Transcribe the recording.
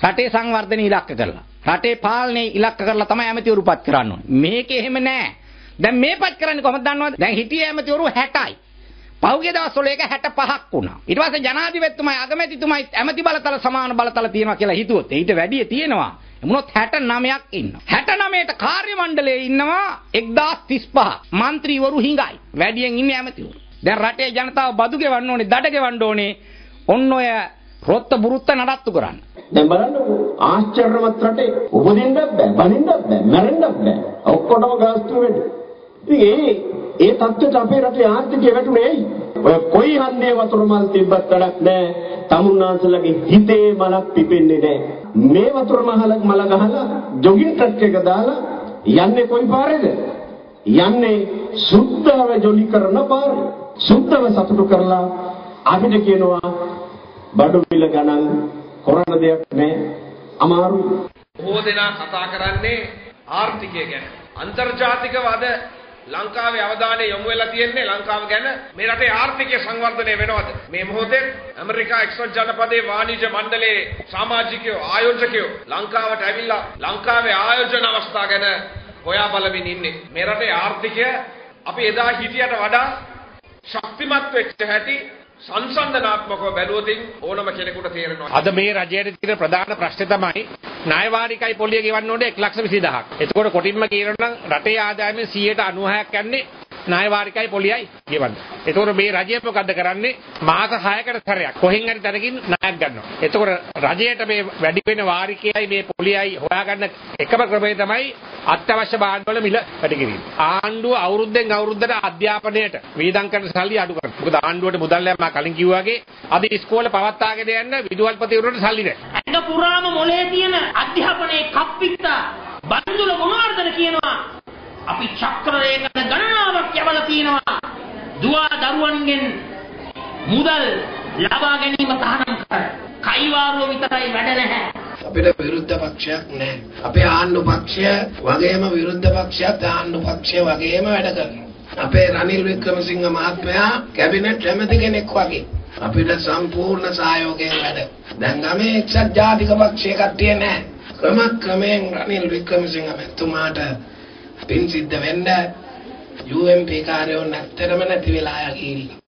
රටේ සංවර්ධනය ඉලක්ක කරලා, රටේ පාලනය ඉලක්ක කරලා තමයි ඇමතිවරු පත් කරන්න ඕනේ. මේකේ එහෙම නෑ. දැන් මේ පත් කරන්නේ කොහොමද දන්නවද? දැන් හිටියේ ඇමතිවරු 60යි. පහුගිය දවස්වල ඒක 65ක් වුණා. ඊට පස්සේ ජනාධිපතිතුමයි අගමැතිතුමයි ඇමති බලතල සමාන බලතල තියෙනවා කියලා හිතුවොත් ඊට වැඩිය තියෙනවා. එමුණොත් 69ක් ඉන්නවා. 69ට කාර්ය මණ්ඩලයේ ඉන්නවා 1035. මන්ත්‍රීවරු හිඟයි. වැඩියෙන් ඉන්නේ ඇමතිවරු. දැන් රටේ ජනතාව බදු ගෙවන්න ඕනේ, දඩ ගෙවන්න ඕනේ. ඔන්න ඔය රොත්ත බුරුත්ත නඩත්තු කරන්න. දැන් බලන්නකෝ, ආශ්චර්යවත් රටේ උපදින්නත් බෑ, බනින්නත් බෑ, මැරෙන්නත් බෑ. ඔක්කොටම ගාස්තු වෙන්න. ඉතින් ඒ තත්ත්වයට අපේ රටේ ආර්ථිකය වැටුනේ ඇයි? ඔය කොයි හන්දියේ වතුර මල් තිබ්බත් වැඩක් නෑ. තමුන්නාන්සලගේ හිතේ මලක් පිපෙන්නේ නෑ. මේ වතුර මල ගහලා ජොගින් ට්‍රක් එක දාලා යන්නේ කොයි පාරේද? යන්නේ සුද්ධව ජොලි කරන පාරේ. සුද්ධව සතුටු කරලා අපිට කියනවා බඩු මිල ගණන් කරන්න දෙයක් නෑ, අමාරුයි. බොහෝ දෙනා කතා කරන්නේ ආර්ථිකය ගැන. අන්තර්ජාතිකව අද ලංකාවේ අවධානය යොමු වෙලා තියෙන්නේ ලංකාව ගැන. මේ රටේ ආර්ථිකය සංවර්ධනය වෙනවද? මේ මොහොතේ ඇමරිකා එක්සත් ජනපදයේ වාණිජ මණ්ඩලයේ සමාජිකයෝ ආයෝජකයෝ ලංකාවට ඇවිල්ලා ලංකාවේ ආයෝජන අවස්ථා ගැන හොයා බලමින් ඉන්නේ. මේ රටේ ආර්ථිකය අපි එදා හිටියට වඩා ශක්තිමත් වෙච්ච හැටි සංසන්දනාත්මකව බැලුවොත් ඕනම කෙනෙකුට තේරෙනවා. අද මේ රජයට තියෙන ප්‍රධාන ප්‍රශ්නේ තමයි ණය වාරිකයි පොලිය ගෙවන්න ඕනේ 1,20,000ක්. එතකොට කොටින්ම කියනවා නම් රටේ ආදායමෙන් 96ක් යන්නේ ණය වාරිකයි පොලියයි ගෙවන්න. එතකොට මේ රජය මොකද්ද කරන්නේ? මාස 6කට සැරයක් කොහෙන් හරි තැනකින් ණයක් ගන්නවා. එතකොට රජයට මේ වැඩි වෙන වාරිකයයි මේ පොලියයි හොයාගන්න එකම ක්‍රමය තමයි අත්‍යවශ්‍ය භාණ්ඩවල මිල වැඩි කිරීම. ආණ්ඩුව අවුරුද්දෙන් අවුරුද්දට අධ්‍යාපනයට වියදම් කරන සල්ලි අඩු කරනවා. මොකද ආණ්ඩුවට මුදල් නැහැ. මා කලින් කිව්වා වගේ අද ඉස්කෝලේ පවත්වාගෙන යන්න විදුහල්පතිවරුන්ට සල්ලි නැහැ. ඇඟ පුරාම මොලේ තියෙන අධ්‍යාපනයේ කප්පිට්ටා බන්දුල ගුණවර්ධන කියනවා අපි චක්‍ර රේඛන ගණනාවක් යවලා තියෙනවා දුවා දරුවන්ගෙන් මුදල් ලබා ගැනීම තහනම් කර. කයිවාරුව විතරයි වැඩ නැහැ. අපිට විරුද්ධ පක්ෂයක් නැහැ. අපේ ආණ්ඩු පක්ෂය වගේම විරුද්ධ පක්ෂයත් ආණ්ඩු පක්ෂය වගේම වැඩ කරනවා. අපේ රනිල් වික්‍රමසිංහ මහත්මයා කැබිනට් ඇමති කෙනෙක් වගේ අපිට සම්පූර්ණ සහයෝගයෙන් වැඩ. දැන් ගමේ එක්සත් ජාතික පක්ෂයේ කට්ටිය නැහැ. ක්‍රම ක්‍රමයෙන් රනිල් වික්‍රමසිංහ මහත්මයාට පින් සිද්ධ වෙන්න UMP කාර්යෝ නැත්තරම නැති වෙලා ගිහිල්ලා.